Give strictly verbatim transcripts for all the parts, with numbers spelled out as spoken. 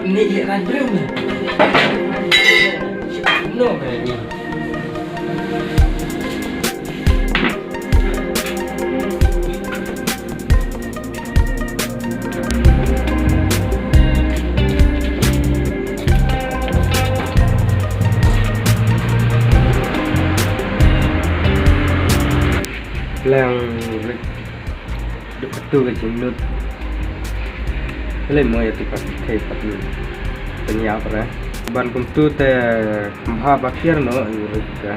Ni ïa ran briew me. No me ni. Pleng rit duk katu ka jinglut. Lei mo ïa ti pat thei pat ni. Pynïap ra. Ban kumtu te mha ba kiar no rit ka.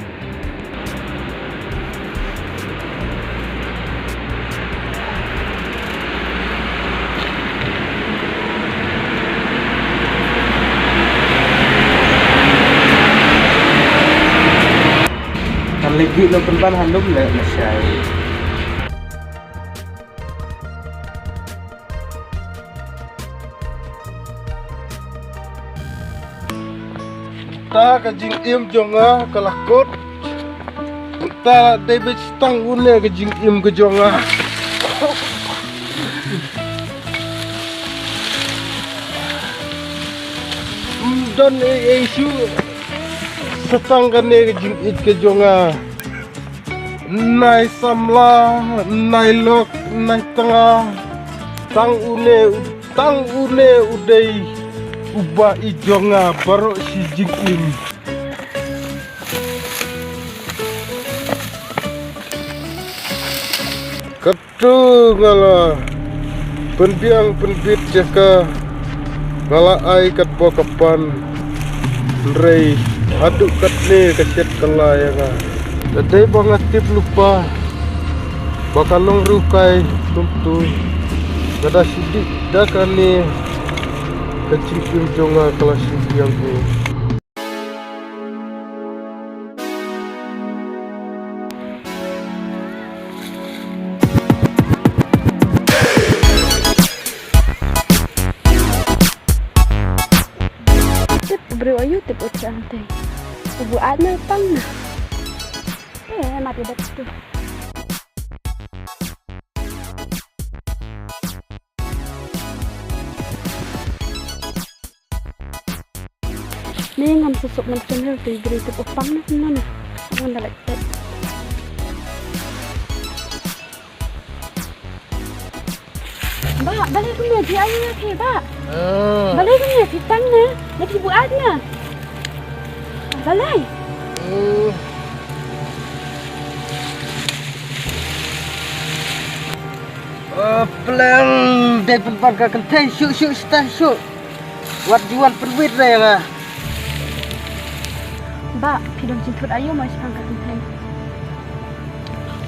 Kan legi no pynban hanum le na shai. Ta ka jingim jong nga ka la kut. Ta dei beit tang une ka jingim ka jong nga. Ym don ei ei shuh. Sa tang kane ka jingïeit ka jong nga. Nai samla, nai lok, nai tnga. Tang une, tang une u dei uba i jong nga baroh shi jingim. Katu nga la pynbiang pynbit ïa ka, nga la ai katba ka pan. Hynrei haduh katne ka shet ka la ïa nga. Ka dei ba nga tip lypa ba ka long ruh kai kumtu. Nga da shu dih da kane ka jingim jong nga ka la shu biang hi. Tip briew aïu tip u chang te. U buaid na pang na. Eh, mati bet tu. Ni ngam suk suk nam channel tu gri tu upang na na na. Ngam da lek tek. Ba, balei kumne phi ayu ne phi ba? Ah. Balei kumne phi tang ne? Ne phi buat ne? Balei? Hmm. Ah, pleng dei pynban ka kynthei shu shu shu shu. Wat ju wan pynwit re nga. Ba, phi don jingthut aïu mo shaphang ka kynthei?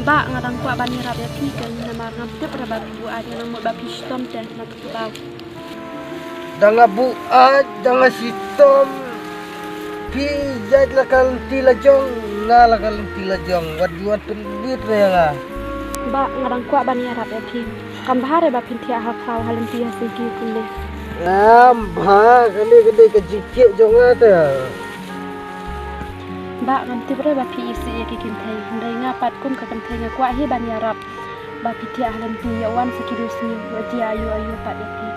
Ba, nga dang kwah ban ïarap ïa phi kan namar ngam tip re ba phi buaid, nga nang mut ba phi shitom te na ka baw. Da nga buaid, da nga shitom. Phi ïaid la ka lynti la jong, nga la ka lynti la jong. Wat ju wan pynwit re nga. Ba, nga dang kwah ban ïarap ïa phi. Kam bha re ba phin thiah ha khraw ha lynti ha siki kumne. Em, bha, kane ka dei ka jingkit jong nga te. Ba, ngam tip re ba phi isih ïa ki kynthei. Hynrei nga pat kum ka kynthei nga kwah hi ban ïarap. Ba phi thiah ha lynti ïa wan sa ki dei sngi, ïa jia aïu aïu pat ïa phi.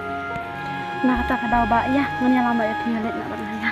Na kata ka daw ba ïa, ngan ïalam ïa phi, nga leit na bad nga ïa.